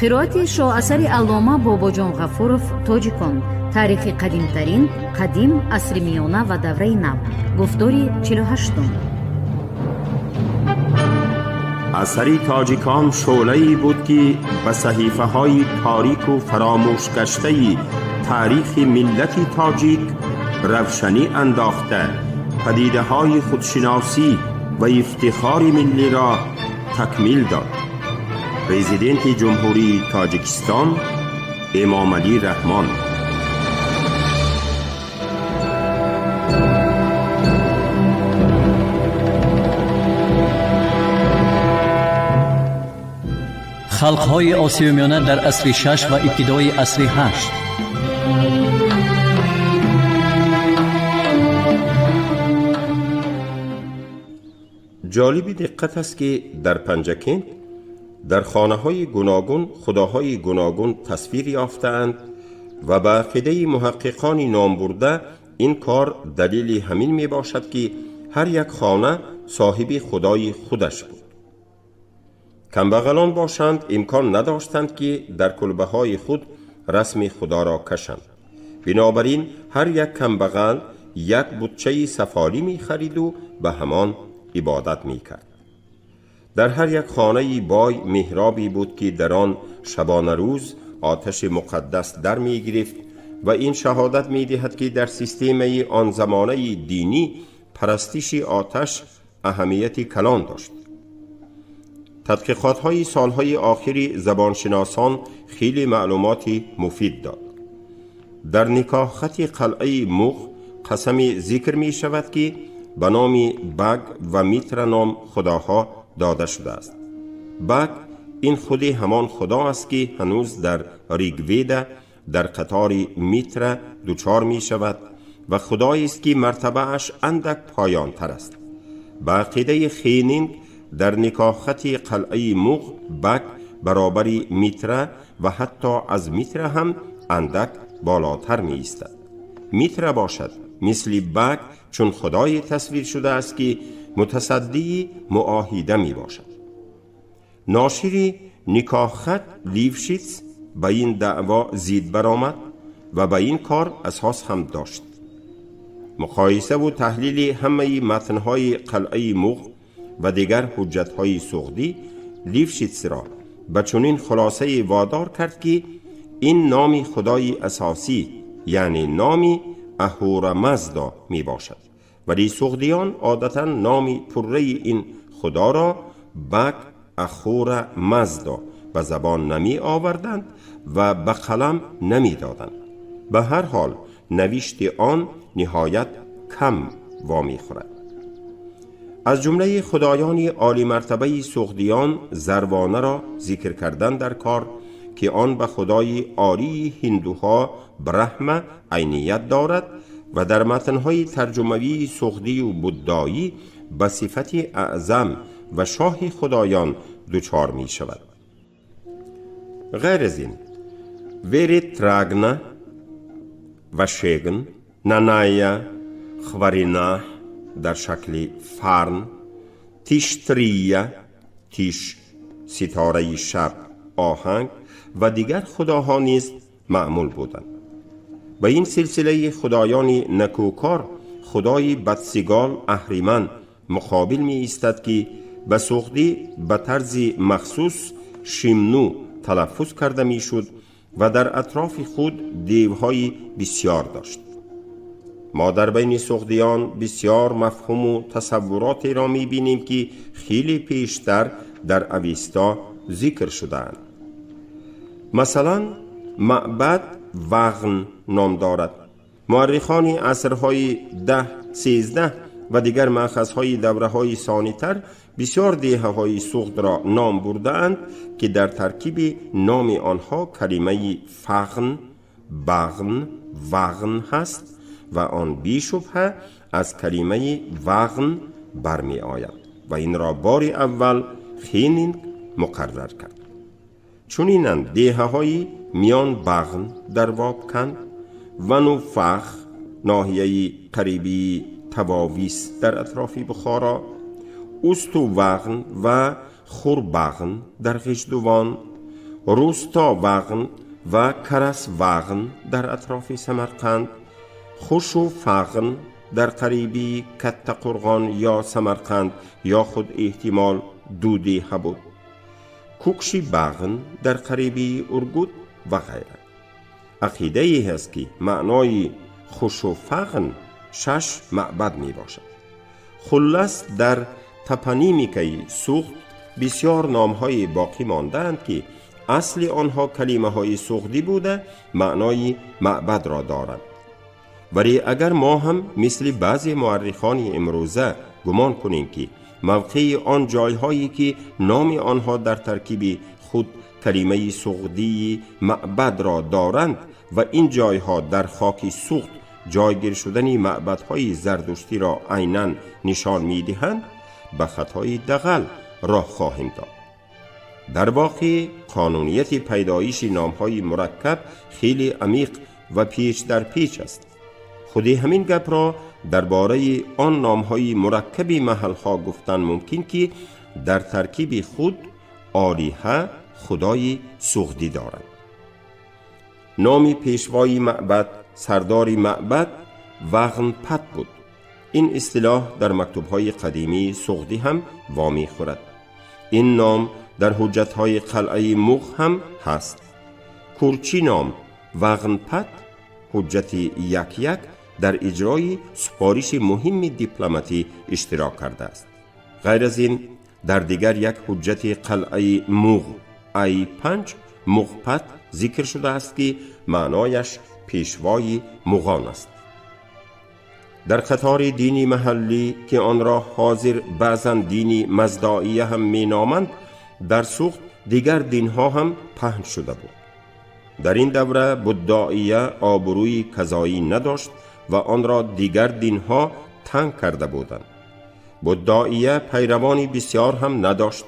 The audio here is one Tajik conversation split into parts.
Қироати шоҳасари аллома Бобоҷон Ғафуров «Тоҷикон: таърихи қадимтарин, қадим, асри миёна ва давраи нав», гуфтори 48-ум. Асари «Тоҷикон» шӯълае буд, ки ба саҳифаҳои торику фаромӯшгаштаи таърихи миллати тоҷик равшанӣ андохта, падидаҳои худшиносӣ ва ифтихори миллиро такмил дод. Президенти Ҷумҳурии Тоҷикистон Эмомалӣ Раҳмон. Халқҳои Осиёи Миёна дар асри шаш ва ибтидои асри ҳашт. Ҷолиби диққат аст, ки дар Панҷакент дар хонаҳои гуногун худоҳои гуногун тасвир ёфтаанд ва ба ақидаи муҳаққиқони номбурда ин кор далели ҳамин мебошад, ки ҳар як хона соҳиби худои худаш буд. Камбағалон бошанд, имкон надоштанд, ки дар кулбаҳои худ расми худоро кашанд. Бинобар ин ҳар як камбағал як бутчаи сафолӣ мехариду ба ҳамон ибодат мекард. Дар ҳар як хонаи бой меҳробе буд, ки дар он шабонарӯз оташи муқаддас дар мегирифт ва ин шаҳодат медиҳад, ки дар системаи он замонаи динӣ парастиши оташ аҳамияти калон дошт. Тадқиқотҳои солҳои охири забоншиносон хеле маълумоти муфид дод. Дар никоҳхати қалъаи Муғ қасаме зикр мешавад, ки ба номи Баг ва Митра ном худоҳо дода шудааст. Баг ин худи ҳамон худо аст, ки ҳанӯз дар Ригведа дар қатори Митра дучор мешавад ва худоест, ки мартабааш андак поёнтар аст. Ба ақидаи Хенинг, дар никоҳхати қалъаи Муғ Баг баробари Митра ва ҳатто аз Митра ҳам андак болотар меистад. Митра бошад, мисли Баг чун худое тасвир шудааст, ки мутасаддии муоҳида мебошад. Ношири никоҳхат Лившитс ба ин даъво зид баромад ва ба ин кор асос ҳам дошт. Муқоисаву таҳлили ҳамаи матнҳои қалъаи Муғ ва дигар ҳуҷҷатҳои суғдӣ Лившитсро ба чунин хулосае водор кард, ки ин номи худои асосӣ, яъне номи Аҳурамаздо мебошад, вале суғдиён одатан номи пурраи ин худоро Бак Ахура Маздо ба забон намеоварданд ва ба қалам намедоданд. Ба ҳар ҳол, навишти он ниҳоят кам вомехӯрад. Аз ҷумлаи худоёни олимартабаи суғдиён Зарвонаро зикр кардан дар кор, ки он ба худои олии ҳиндуҳо Брахма айният дорад ва дар матнҳои тарҷумавии суғдию буддоӣ ба сифати аъзам ва шоҳи худоён дучор мешавад. Ғайр аз ин, Веритрагна, Вашегн, Наная, Хваринаҳ дар шакли Фарн, Тиштрия, Тиш ситораи шаб, оҳанг ва дигар худоҳо низ маъмул буданд. Ба ин силсилаи худоёни накӯкор худои бадсигол Аҳриман муқобил меистад, ки ба суғдӣ ба тарзи махсус Шимну талаффуз карда мешуд ва дар атрофи худ девҳои бисьёр дошт. Мо дар байни суғдиён бисьёр мафҳуму тасаввуротеро мебинем, ки хеле пештар дар Авесто зикр шудаанд. Масалан, маъбад Вағн ном дорад. Муаррихони асрҳои 10, 13 ва дигар маъхазҳои давраҳои сонитар бисёр деҳаҳои суғдро ном бурдаанд, ки дар таркиби номи онҳо калимаи фағн, бағн, вағн ҳаст ва он бешубҳа аз калимаи вағн бармеояд ва инро бори аввал Хенинг муқаррар кард. Чунинанд деҳаҳои Миён Бағн дар Вобканд, Вануфах. ноҳияи қарибии Тавовис дар атрофи Бухоро, Устувағн ва Хурбағн дар Ғиждувон, Руставағн ва Карасвағн дар атрофи Самарқанд, Хушуфағн дар қарибии Каттақурғон ё Самарқанд ё худ эҳтимол Дудеҳа буд, Кукшибағн дар қарибии Ургут ва ғайра. Ақидае ҳаст, ки маънои Хушуфағн шаш маъбад мебошад. Хуллас, дар топонимикаи Суғд бисёр номҳое боқӣ мондаанд, ки асли онҳо калимаҳои суғдӣ буда, маънои маъбадро доранд. Вале агар мо ҳам мисли баъзе муаррихони имрӯза гумон кунем, ки мавқеи он ҷойҳое, ки номи онҳо дар таркиби худ калимаи суғдии маъбадро доранд ва ин ҷойҳо дар хоки Суғд ҷойгир шудани маъбадҳои зардуштиро айнан нишон медиҳанд, ба хатои дағал роҳ хоҳем дод. Дар воқеъ қонунияти пайдоиши номҳои мураккаб хеле амиқ ва печ дар печ аст. Худи ҳамин гапро дар бораи он номҳои мураккаби маҳалҳо гуфтан мумкин, ки дар таркиби худ олиҳа худои суғдӣ доранд. Номи пешвои маъбад, сардори маъбад Вағнпат буд. Ин истилоҳ дар мактубҳои қадимии суғдӣ ҳам вомехӯрад. Ин ном дар ҳуҷҷатҳои қалъаи Муғ ҳам ҳаст. Курчӣ ном Вағнпат ҳуҷҷати 1-1 дар иҷрои супориши муҳимми дипломатӣ иштирок кардааст. Ғайр аз ин, дар дигар як ҳуҷҷати қалъаи Муғ ай 5 Муғпат зикр шудааст, ки маънояш пешвои муғон аст. Дар қатори дини маҳаллӣ, ки онро ҳозир баъзан дини маздоия ҳам меноманд, дар Суғд дигар динҳо ҳам паҳн шуда буд. Дар ин давра буддоия обрӯи казоӣ надошт ва онро дигар динҳо танг карда буданд. Буддоия пайравони бисёр ҳам надошт,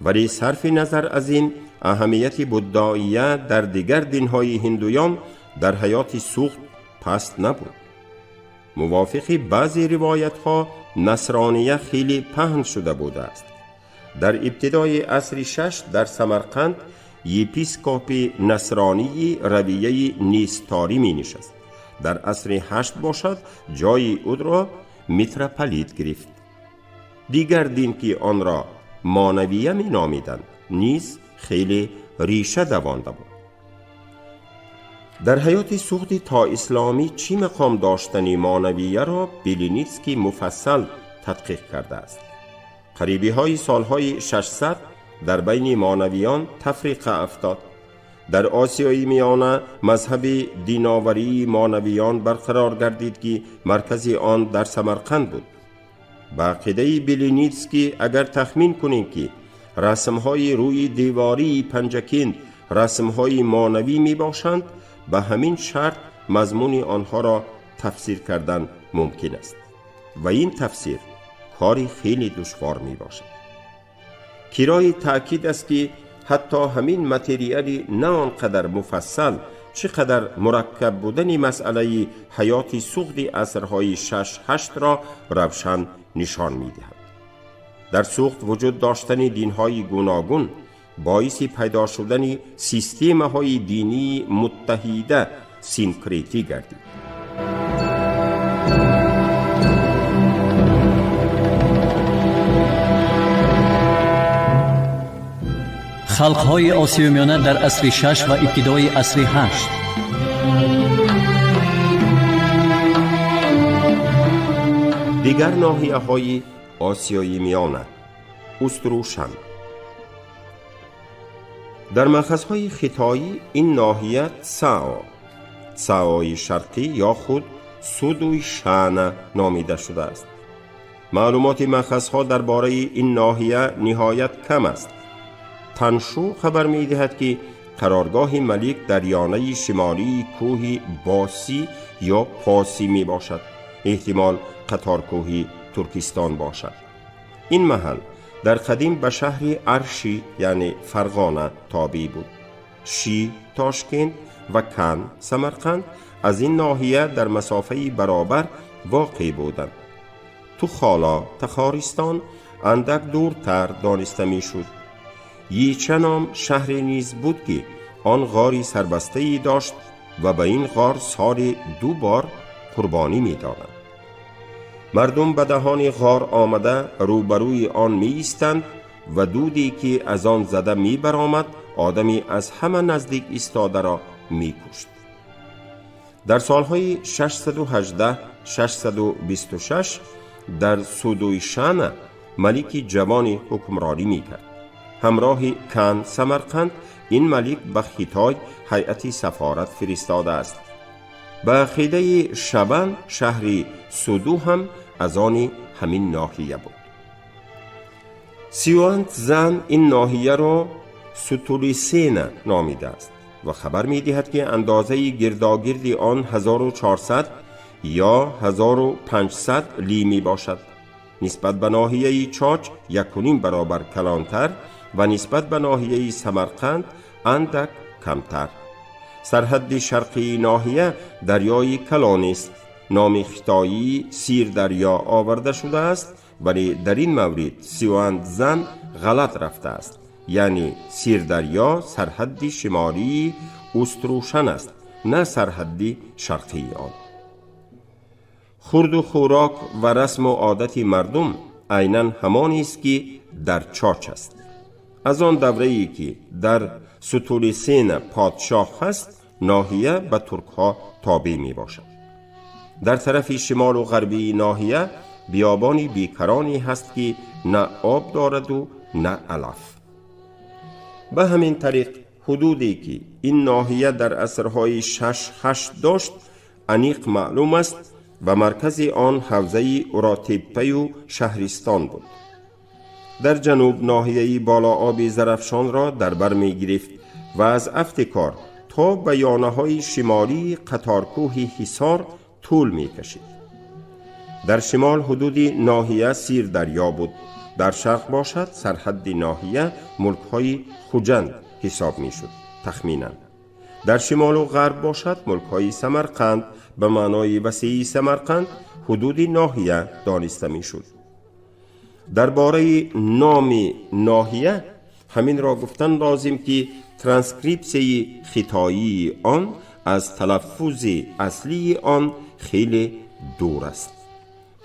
вале сарфи назар аз ин, аҳамияти буддоия дар дигар динҳои ҳиндуён дар ҳаёти Суғд паст набуд. Мувофиқи баъзе ривоятҳо, насрония хеле паҳн шуда будааст. Дар ибтидои асри шаш дар Самарқанд епископи насронии равияи нисторӣ менишаст. Дар асри ҳашт бошад, ҷои ӯро митрополит гирифт. Дигар дин, ки онро монавия меномиданд, низ хеле риша давонда буд. Дар ҳаёти Суғди то исломӣ чӣ мақом доштани монавияро Белиницкий муфассал тадқиқ кардааст. Қарибиҳои солҳои 600 дар байни монавиён тафриқа афтод. Дар Осиёи Миёна мазҳаби диноварии монавиён барқарор гардид, ки маркази он дар Самарқанд буд. Ба ақидаи Белиницкий, агар тахмин кунем, ки расмҳои рӯи девории Панҷакент расмҳои монавӣ мебошанд, ба ҳамин шарт мазмуни онҳоро тафсир кардан мумкин аст ва ин тафсир кори хеле душвор мебошад. Кирои таъкид аст, ки ҳатто ҳамин материали на он қадар муфассал чӣ қадар мураккаб будани масъалаи ҳаёти Суғди асрҳои 6-8-ро равшан нишон медиҳад. Дар Суғд вуҷуд доштани динҳои гуногун боиси пайдо шудани системаҳои динии муттаҳида синкретӣ гардид. Халқҳои Осиёи Миёна дар асри шаш ва ибтидои асри ҳашт. Дигар ноҳияҳои Осиёи Миёна. Уструшан. Дар манхазҳои хитоӣ ин ноҳия Цао, Цаои шарқӣ ё худ Судуйшана номида шудааст. Маълумоти манхазҳо дар бораи ин ноҳия ниҳоят кам аст. Таншу хабар медиҳад, ки қароргоҳи малик дар ёнаи шимолии кӯҳи Босӣ ё Посӣ мебошад. Эҳтимол қаторкӯҳи Туркистон бошад. Ин маҳал дар қадим ба шаҳри Арши, яъне Фарғона, тобеъ буд. Ши Тошкент ва Кан Самарқанд аз ин ноҳия дар масофаи баробар воқеъ буданд. Тухола, Тахористон, андак дуртар дониста мешуд. Йича ном шаҳре низ буд, ки он ғори сарбастае дошт ва ба ин ғор соли 2 бор қурбонӣ медоданд. Мардум ба даҳони ғор омада рӯбарӯи он меистанд ва дуде ки аз он зада мебаромад, одами аз ҳама наздик истодаро мекушт. Дар солҳои 618 626 дар Судуйшана малики ҷавони ҳукмронӣ мекард. Ҳамроҳи Кан Самарқанд ин малик ба Хитой ҳайати сафорат фиристодааст. Ба ақидаи Шабан, шаҳри Суду ҳам аз они ҳамин ноҳия буд. Сюант Зан ин ноҳияро Сутулисена номидааст ва хабар медиҳад, ки андозаи гирдогирди он 1400 ё 1500 ли мебошад. Нисбат ба ноҳияи Чоч 1.5 баробар калонтар ва нисбат ба ноҳияи Самарқанд андак камтар. Сарҳадди шарқии ноҳия дарёи калонист. Номи хитоии Сирдарё оварда шудааст, вале дар ин маврид Сюант Зан ғалат рафтааст, яъне Сирдарё сарҳадди шимолии Уструшан аст, на сарҳадди шарқии он. Хурду хӯрок ва расму одати мардум айнан ҳамонест, ки дар Чоч аст. Аз он даврае ки дар Сутулисена подшоҳ ҳаст, ноҳия ба туркҳо тобеъ мебошад. Дар тарафи шимолу ғарбии ноҳия биёбони бекароне ҳаст, ки на об дораду на алаф. Ба ҳамин тариқ, ҳудуде ки ин ноҳия дар асрҳои 6-8 дошт, аниқ маълум аст ва маркази он ҳавзаи Уротеппаю шаҳристон буд. Дар ҷануб ноҳияи болооби Зарафшонро дар бар мегирифт ва аз Афтикор то ба ёнаҳои шимолии қаторкӯҳи Ҳисор тӯл мекашид. Дар шимол ҳудуди ноҳия Сирдарё буд. Дар шарқ бошад, сарҳадди ноҳия мулкҳои Хуҷанд ҳисоб мешуд тахминан. Дар шимолу ғарб бошад, мулкҳои Самарқанд, ба маънои васеи Самарқанд, ҳудуди ноҳия дониста мешуд. Дар бораи номи ноҳия ҳаминро гуфтан лозим, ки транскрипсияи хитоии он аз талаффузи аслии он хеле дур аст.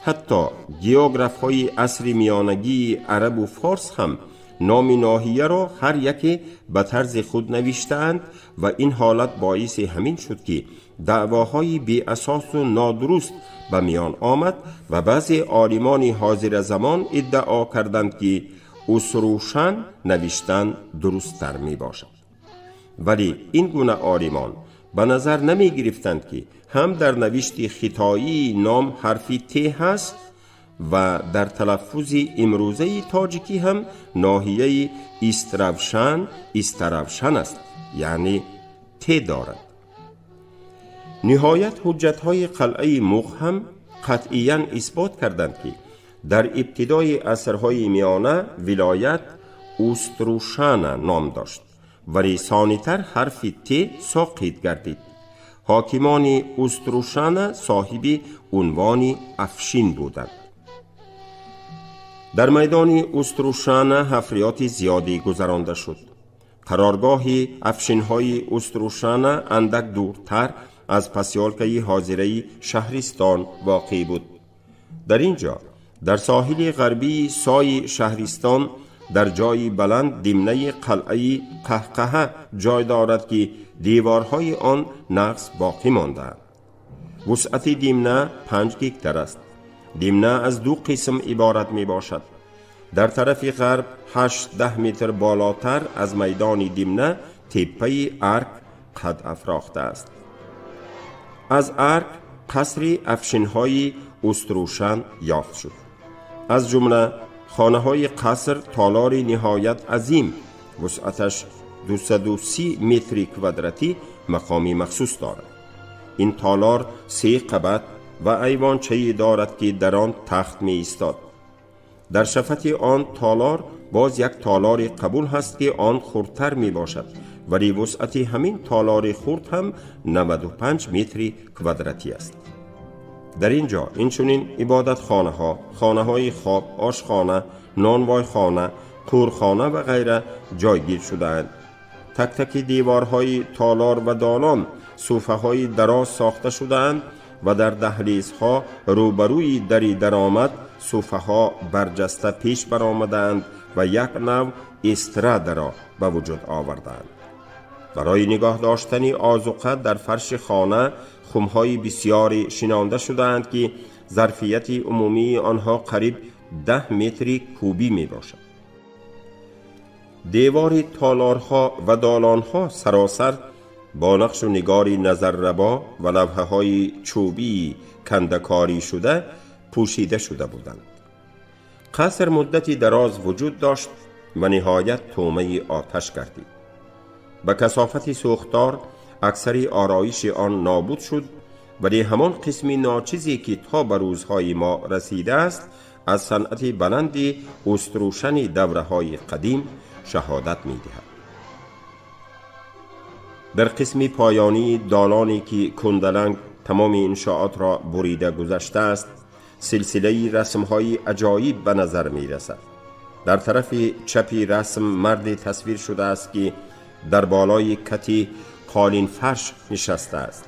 Ҳатто географҳои асри миёнагии арабу форс ҳам номи ноҳияро ҳар яке ба тарзи худ навиштаанд ва ин ҳолат боиси ҳамин шуд, ки даъвоҳои беасосу нодуруст ба миён омад ва баъзе олимони ҳозиразамон иддао карданд, ки Усрушан навиштан дурусттар мебошад. Вале ин гуна олимон ба назар намегирифтанд, ки ҳам дар навишти хитоии ном ҳарфи Т ҳаст ва дар талаффузи имрӯзаи тоҷикӣ ҳам ноҳияи Истравшан Истаравшан аст, яъне Т дорад. Ниҳоят, ҳуҷҷатҳои қалъаи Муғ ҳам қатъиян исбот карданд, ки дар ибтидои асрҳои миёна вилоят Уструшана ном дошт, вале сонитар ҳарфи Т соқит гардид. Ҳокимони Уструшана соҳиби унвони Афшин буданд. Дар майдони Уструшана ҳафриёти зиёде гузаронда шуд. Қароргоҳи афшинҳои Уструшана андак дуртар аз посёлкаи ҳозираи шаҳристон воқеъ буд. Дар ин ҷо, дар соҳили ғарбии сои шаҳристон, дар ҷои баланд, димнаи қалъаи Қаҳқаҳа ҷой дорад, ки деворҳои он нағз боқӣ мондаанд. Вусъати димна 5 гектар аст. Димна аз ду қисм иборат мебошад. Дар тарафи ғарб, 8-10 метр болотар аз майдони димна, теппаи арк қад афрохтааст. Аз арк қасри афшинҳои Уструшан ёфт шуд. Аз ҷумла хонаҳои қаср толори ниҳоят азим, вусъаташ 230 метри квадратӣ, мақоми махсус дорад. Ин толор се қабат ва айвончае дорад, ки дар он тахт меистод. Дар шафати он толор боз як толори қабул ҳаст, ки он хурдтар мебошад. Вале вусъати ҳамин толори хурд ҳам 95 метри квадратӣ аст. Дар ин ҷо инчунин ибодатхонаҳо, хонаҳои хоб, ошхона, нонвойхона, қӯрхона ва ғайра ҷойгир шудаанд. Тактаки деворҳои толор ва долон суфаҳои дароз сохта шудаанд ва дар даҳлизҳо рӯбарӯи дари даромад суфаҳо барҷаста пеш баромадаанд ва як нав эстрадаро ба вуҷуд овардаанд. Барои нигоҳ доштани озуқа дар фарши хона хумҳои бисёре шинонда шудаанд, ки зарфияти умумии онҳо қариб 10 метри кубӣ мебошад. Девори толорҳо ва долонҳо саросар бо нақшу нигори назаррабо ва лавҳаҳои чӯбии кандакорӣ шуда пӯшида шуда буданд. Қаср муддати дароз вуҷуд дошт ва ниҳоят тӯъмаи оташ гардид. Ба касофати сӯхтор аксари ороиши он нобуд шуд, вале ҳамон қисми ночизе, ки то ба рӯзҳои мо расидааст, аз санъати баланди устрӯшани давраҳои қадим шаҳодат медиҳад. Дар қисми поёнии долоне, ки кундаланг тамоми иншоотро бурида гузаштааст, силсилаи расмҳои аҷоиб ба назар мерасад. Дар тарафи чапи расм марде тасвир шудааст, ки дар болои кати қолинфарш нишастааст.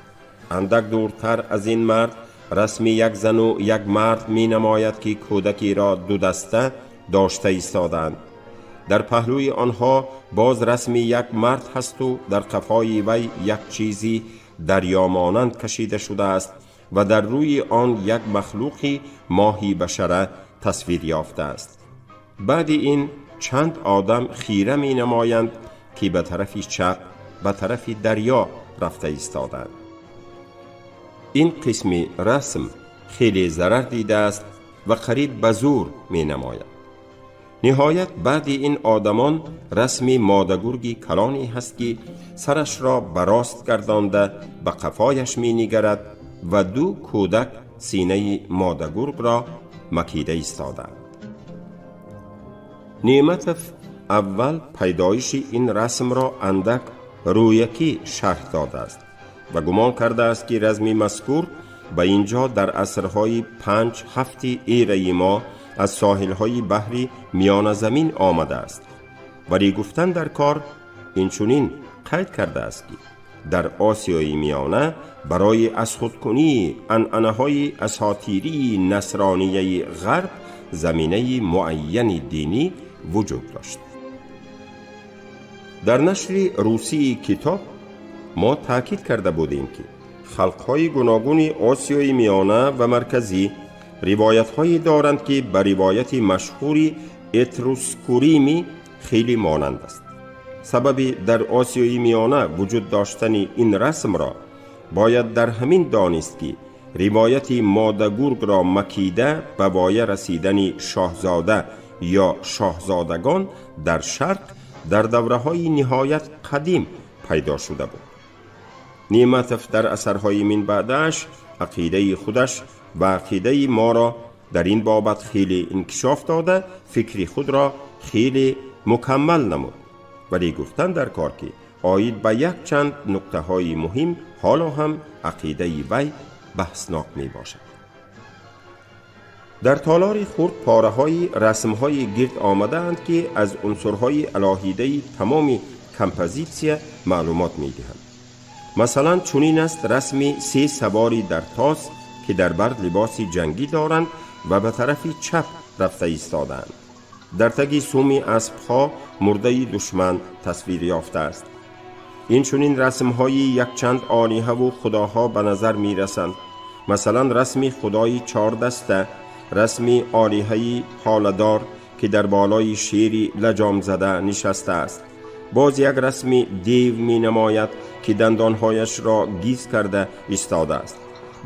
Андак дуртар аз ин мард расми як зану як мард менамояд, ки кӯдакеро дудаста дошта истодаанд. Дар паҳлӯи онҳо боз расми як мард ҳасту дар қафои вай як чизи дарёмонанд кашида шудааст ва дар рӯи он як махлуқи моҳи башара тасвир ёфтааст. Баъди ин чанд одам хира менамоянд, ки ба тарафи чап, ба тарафи дарё рафта истодаанд. Ин қисми расм хеле зарар дидааст ва қариб ба зӯр менамояд. Ниҳоят, баъди ин одамон расми модагурги калоне ҳаст, ки сарашро ба рост гардонда ба қафояш менигарад ва ду кӯдак синаи модагургро макида истодаанд. Неъматов аввал пайдоиши ин расмро андак рӯякӣ шарҳ додааст ва гумон кардааст, ки расми мазкур ба ин ҷо дар асрҳои 5-7 эраи мо аз соҳилҳои баҳри Миёназамин омадааст. Вале гуфтан дар кор инчунин қайд кардааст, ки дар Осиёи Миёна барои аз худкунии анъанаҳои асотирии насронияи ғарб заминаи муайяни динӣ вуҷуд дошт. Дар нашри русии китоб мо таъкид карда будем, ки халқҳои гуногуни Осиёи Миёна ва Марказӣ ривоятҳое доранд, ки ба ривояти машҳури этрускуримӣ хеле монанд аст. Сабаби дар Осиёи Миёна вуҷуд доштани ин расмро бояд дар ҳамин донист, ки ривояти модагургро макида ба воя расидани шоҳзода ё шоҳзодагон дар Шарқ дар давраҳои ниҳоят қадим пайдо шуда буд. Неъматов дар асарҳои минбаъдааш ақидаи худаш ва ақидаи моро дар ин бобат хеле инкишоф дода, фикри худро хеле мукаммал намуд. Вале гуфтан дар кор, ки оид ба якчанд нуктаҳои муҳим ҳоло ҳам ақидаи вай баҳснок мебошад. Дар толори хурд пораҳои расмҳои гирд омадаанд, ки аз унсурҳои алоҳидаи тамоми композитсия маълумот медиҳанд. Масалан, чунин аст расми се савори дар тос, ки дар бар либоси ҷангӣ доранд ва ба тарафи чап рафта истодаанд. Дар таги суми аспҳо мурдаи душман тасвир ёфтааст. Инчунин расмҳои якчанд олиҳаву худоҳо ба назар мерасанд. Масалан, расми худои чордаста, расми олиҳаи ҳоладор, ки дар болои шери лаҷомзада нишастааст. Боз як расми дев менамояд, ки дандонҳояшро гиз карда истодааст.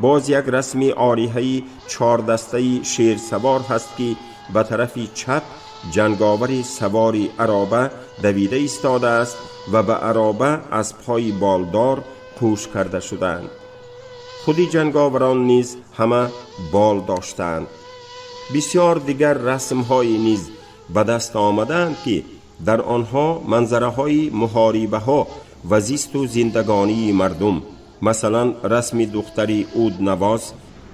Боз як расми олиҳаи чордастаи шерсавор ҳаст, ки ба тарафи чап ҷанговари савори ароба давида истодааст ва ба ароба аспҳои болдор пӯш карда шудаанд. Худи ҷанговарон низ ҳама бол доштаанд. Бисёр дигар расмҳое низ ба даст омадаанд, ки дар онҳо манзараҳои муҳорибаҳо ва зисту зиндагонии мардум, масалан расми духтари уднавоз,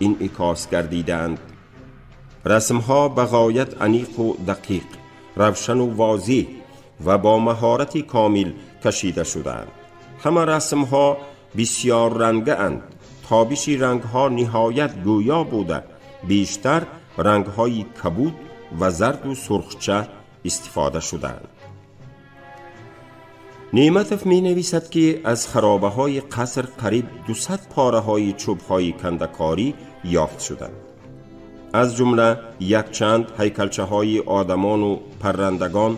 инъикос гардидаанд. Расмҳо ба ғоят аниқу дақиқ, равшану возеҳ ва бо маҳорати комил кашида шудаанд. Ҳама расмҳо бисёррангаанд. Тобиши рангҳо ниҳоят гӯё буда, бештар рангҳои кабуд ва зарду сурхча истифода шудаанд. Неъматов менависад, ки аз харобаҳои қаср қариб 200 пораҳои чӯбҳои кандакорӣ ёфт шуданд. Аз ҷумла якчанд ҳайкалчаҳои одамону паррандагон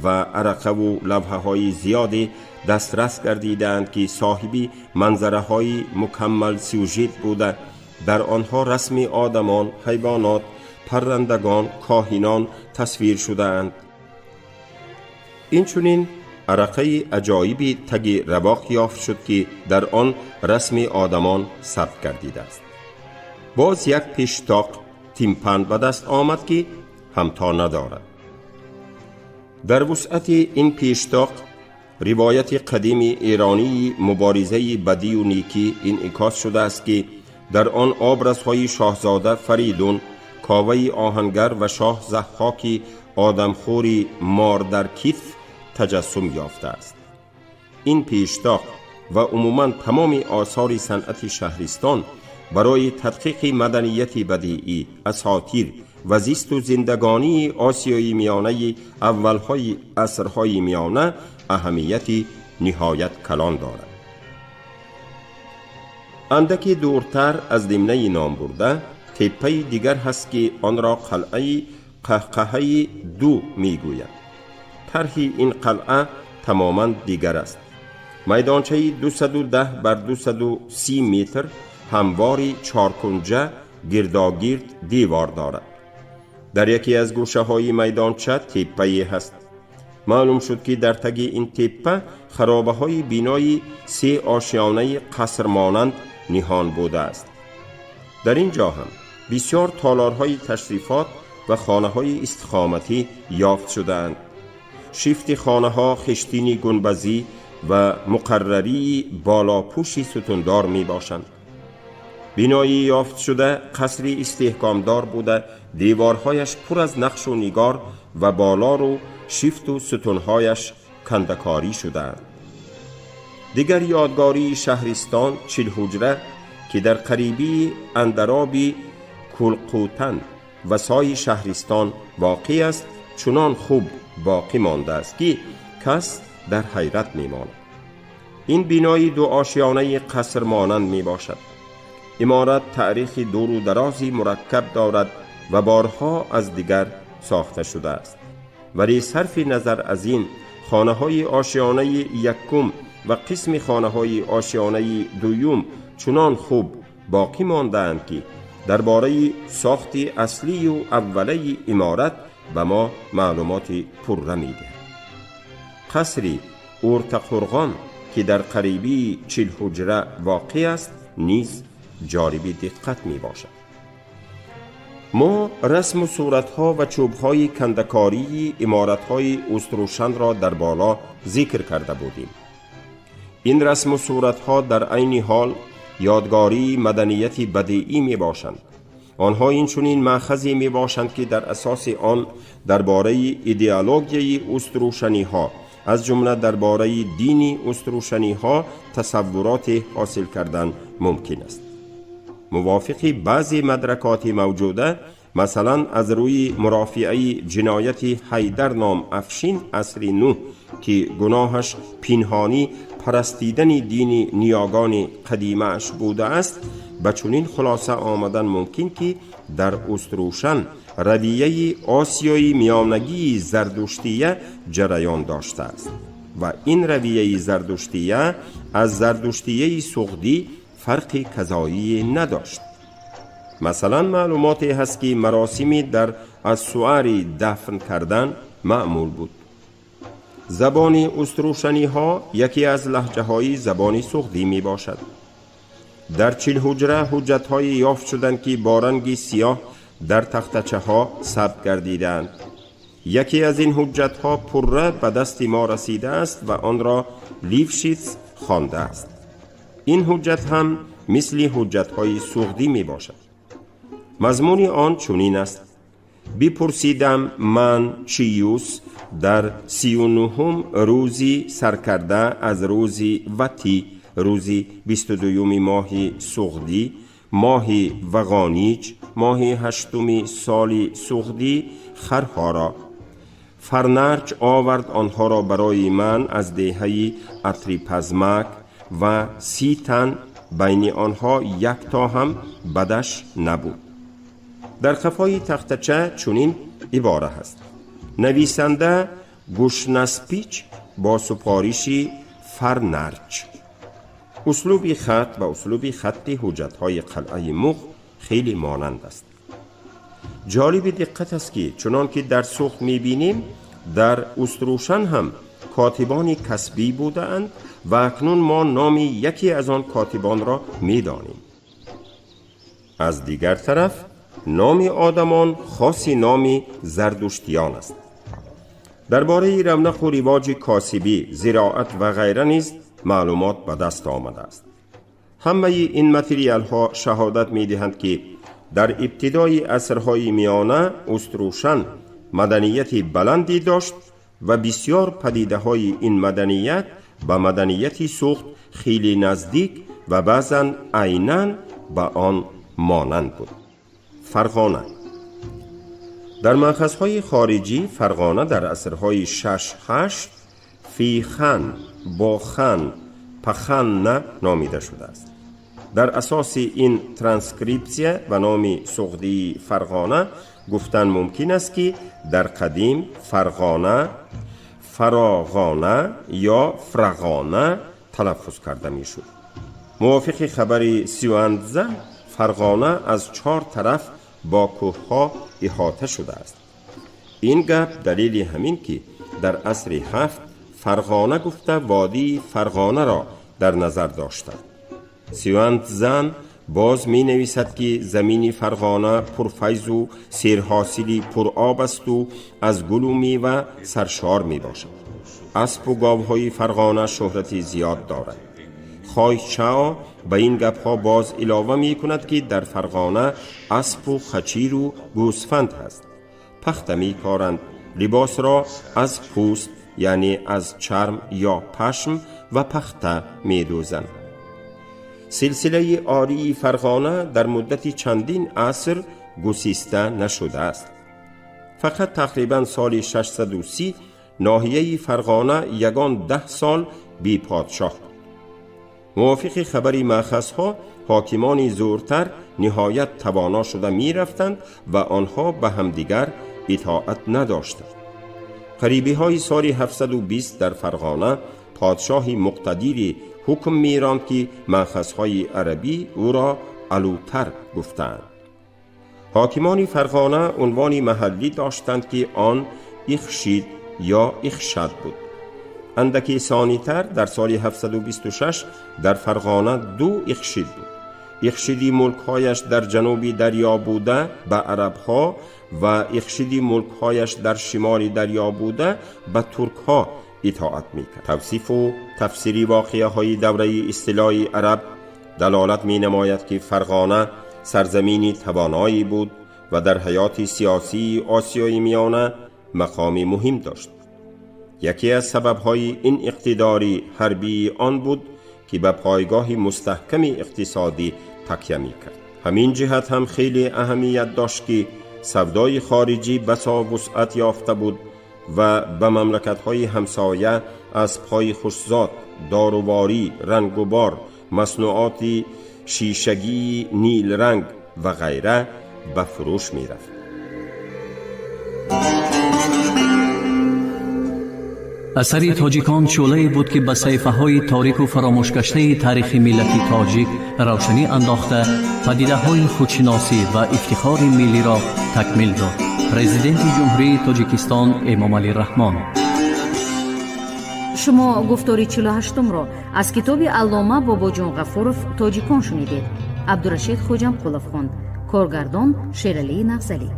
ва арақаву лавҳаҳои зиёде дастрас гардидаанд, ки соҳиби манзараҳои мукаммал сюжет буда, дар онҳо расми одамон, ҳайвонот, паррандагон, коҳинон тасвир шудаанд. Инчунин арақаи аҷоиби таги равоқ ёфт шуд, ки дар он расми одамон сабт гардидааст. Боз як пештоқ тимпан ба даст омад, ки ҳамто надорад. Дар вусъати ин пештоқ ривояти қадими эронии муборизаи бадию некӣ инъикос шудааст, ки дар он образҳои шоҳзода Фаридун, Коваи оҳангар ва шоҳ Заҳҳоки одамхӯри мор дар китф таҷассум ёфтааст. Ин пештоқ ва умуман тамоми осори санъати шаҳристон барои тадқиқи маданияти бадиӣ, асотир ва зисту зиндагонии Осиёи Миёнаи аввалҳои асрҳои миёна аҳамияти ниҳоят калон дорад. Андаке дуртар аз димнаи номбурда теппаи дигар ҳаст, ки онро қалъаи Қаҳқаҳаи ду мегӯянд. Тарҳи ин қалъа тамоман дигар аст. Майдончаи 210 бар 230 метр, ҳамвори чоркунҷа, гирдогирд девор дорад. Дар яке аз гӯшаҳои майдонча теппае ҳаст. Маълум шуд, ки дар таги ин теппа харобаҳои бинои се ошёнаи қасрмонанд ниҳон будааст. Дар ин ҷо ҳам бисёр толорҳои ташрифот ва хонаҳои истиқоматӣ ёфт шудаанд. Шифти хонаҳо хиштини гунбазӣ ва муқаррарии болопӯши сутундор мебошанд. Бинои ёфтшуда қасри истеҳкомдор буда, деворҳояш пур аз нақшу нигор ва болору шифту сутунҳояш кандакорӣ шудаанд. Дигар ёдгории шаҳристон Чилҳуҷра, ки дар қарибии андароби Кулқутан ва сои шаҳристон воқеъ аст, чунон хуб боқӣ мондааст, ки кас дар ҳайрат мемонад. Ин бинои дуошёнаи қасрмонанд мебошад. Иморат таърихи дуру дарози мураккаб дорад ва борҳо аз дигар сохта шудааст. Вале сарфи назар аз ин, хонаҳои ошёнаи якум ва қисми хонаҳои ошёнаи дуюм чунон хуб боқӣ мондаанд, ки дар бораи сохти аслию аввалаи иморат ба мо маълумоти пурра медиҳад. Қасри Уртақурғон, ки дар қарибии Чилҳуҷра воқеъ аст, низ ҷолиби диққат мебошад. Мо расму суратҳо ва чӯбҳои кандакории иморатҳои Уструшанро дар боло зикр карда будем. Ин расму суратҳо дар айни ҳол ёдгории маданияти бадиӣ мебошанд. Онҳо инчунин маъхазе мебошанд, ки дар асоси он дар бораи идеологияи уструшаниҳо, аз ҷумла дар бораи дини уструшаниҳо тасаввуроте ҳосил кардан мумкин аст. Мувофиқи баъзе мадракоти мавҷуда, масалан, аз рӯи мурофиаи ҷинояти Ҳайдар ном Афшин асри нӯҳ, ки гуноҳаш пинҳонӣ парастидани дини ниёгони қадимааш будааст, ба чунин хулоса омадан мумкин, ки дар Уструшан равияи осиёи миёнагии зардуштия ҷараён доштааст ва ин равияи зардуштия аз зардуштияи суғдӣ фарқи казоие надошт. Масалан, маълумоте ҳаст, ки маросими дар ассуари дафн кардан маъмул буд. Забони уструшаниҳо яке аз лаҳҷаҳои забони суғдӣ мебошад. Дар Чилҳуҷра ҳуҷҷатҳое ёфт шуданд, ки бо ранги сиёҳ дар тахтачаҳо сабт гардидаанд. Яке аз ин ҳуҷҷатҳо пурра ба дасти мо расидааст ва онро Лившитс хондааст. Ин ҳуҷҷат ҳам мисли ҳуҷҷатҳои суғдӣ мебошад. Мазмуни он чунин аст: бипурсидам ман Чиюс дар 39-ум рӯзи саркарда аз рӯзи Ватӣ, рӯзи 22-юми моҳи суғдӣ, моҳи Вағониҷ, моҳи ҳаштуми соли суғдӣ, харҳоро. Фарнарҷ овард онҳоро барои ман аз деҳаи Атрипазмак ва 30 тан, байни онҳо як то ҳам бадаш набуд. Дар қафои тахтача чунин ибора ҳаст: нависанда Гушнаспич бо супориши Фарнарҷ. Услуби хат ба услуби хатти ҳуҷҷатҳои қалъаи Муғ хеле монанд аст. Ҷолиби диққат аст, ки чунон ки дар Суғд мебинем, дар Уструшан ҳам котибони касбӣ будаанд ва акнун мо номи яке аз он котибонро медонем. Аз дигар тараф, номи одамон хоси номи зардуштиён аст. Дар бораи равнақу ривоҷи косибӣ, зироат ва ғайра низ маълумот ба даст омадааст. Ҳамаи ин материалҳо шаҳодат медиҳанд, ки дар ибтидои асрҳои миёна Уструшан маданияти баландӣ дошт ва бисёр падидаҳои ин маданият ба маданияти Суғд хеле наздик ва баъзан айнан ба он монанд буд. Фарғона. Дар манхазҳои хориҷӣ Фарғона дар асрҳои 6-8 Фихан, Бохан, Паханна номида шудааст. Дар асоси ин транскрипсия ба номи суғдии Фарғона гуфтан мумкин аст, ки дар қадим Фарғона Фароғона ё Фрағона талаффуз карда мешуд. Мувофиқи хабари Сюанцза, Фарғона аз чор тараф бо кӯҳҳо иҳота шудааст. Ин гап далели ҳамин, ки дар асри ҳафт Фарғона гуфта водии Фарғонаро дар назар доштанд. Сюанцзан боз ми нависад, ки замини Фарғона пурфайзу серҳосили пуроб асту аз гулу мева саршор мебошад. Аспу говҳои Фарғона шӯҳрати зиёд дорад. Хойчао ба ин гапҳо боз илова мекунад, ки дар Фарғона аспу хачиру гӯсфанд ҳаст, пахта мекоранд, либосро аз пӯст, яъне аз чарм ё пашм ва пахта медӯзанд. Силсилаи ории Фарғона дар муддати чандин аср гусиста нашудааст. Фақат тақрибан соли 630 ноҳияи Фарғона ягон 10 сол беподшоҳ буд. Мувофиқи хабари маъхазҳо, ҳокимони зӯртар ниҳоят тавоно шуда мерафтанд ва онҳо ба ҳамдигар итоат надоштанд. Қарибиҳои соли 720 дар Фарғона подшоҳи муқтадире ҳукм меронд, ки маъхазҳои арабӣ ӯро Алутар гуфтаанд. Ҳокимони Фарғона унвони маҳаллӣ доштанд, ки он Ихшид ё Ихшад буд. Андаки сонитар, дар соли 726, дар Фарғона ду ихшид буд: ихшиди мулкҳояш дар ҷануби дарё буда ба арабҳо ва ихшиди мулкҳояш дар шимоли дарё буда ба туркҳо итоат мекард. Тавсифу тафсири воқеаҳои давраи истилои араб далолат менамояд, ки Фарғона сарзамини тавоное буд ва дар ҳаёти сиёсии Осиёи Миёна мақоми муҳим дошт. Яке аз сабабҳои ин иқтидори ҳарбии он буд, ки ба пойгоҳи мустаҳками иқтисодӣ такя мекард. Ҳамин ҷиҳат ҳам хеле аҳамият дошт, ки савдои хориҷӣ басо вусъат ёфта буд ва ба мамлакатҳои ҳамсоя аспҳои хушзот, доруворӣ, рангубор, маснуоти шишагии нилранг ва ғайра ба фурӯш мерафт. Асари Тоҷикон шӯълае буд, ки ба саҳифаҳои торику фаромӯшгаштаи таърихи миллати тоҷик равшанӣ андохта, падидаҳои худшиносӣ ва ифтихори миллиро такмил дод. Президенти Ҷумҳурии Тоҷикистон Эмомалӣ Раҳмон. Шумо гуфтори 48-умро аз китоби аллома Бобоҷон Ғафуров «Тоҷикон» шунидед. Абдурашид Хоҷамқулов хонд. Коргардон Шералии Нағзалӣ.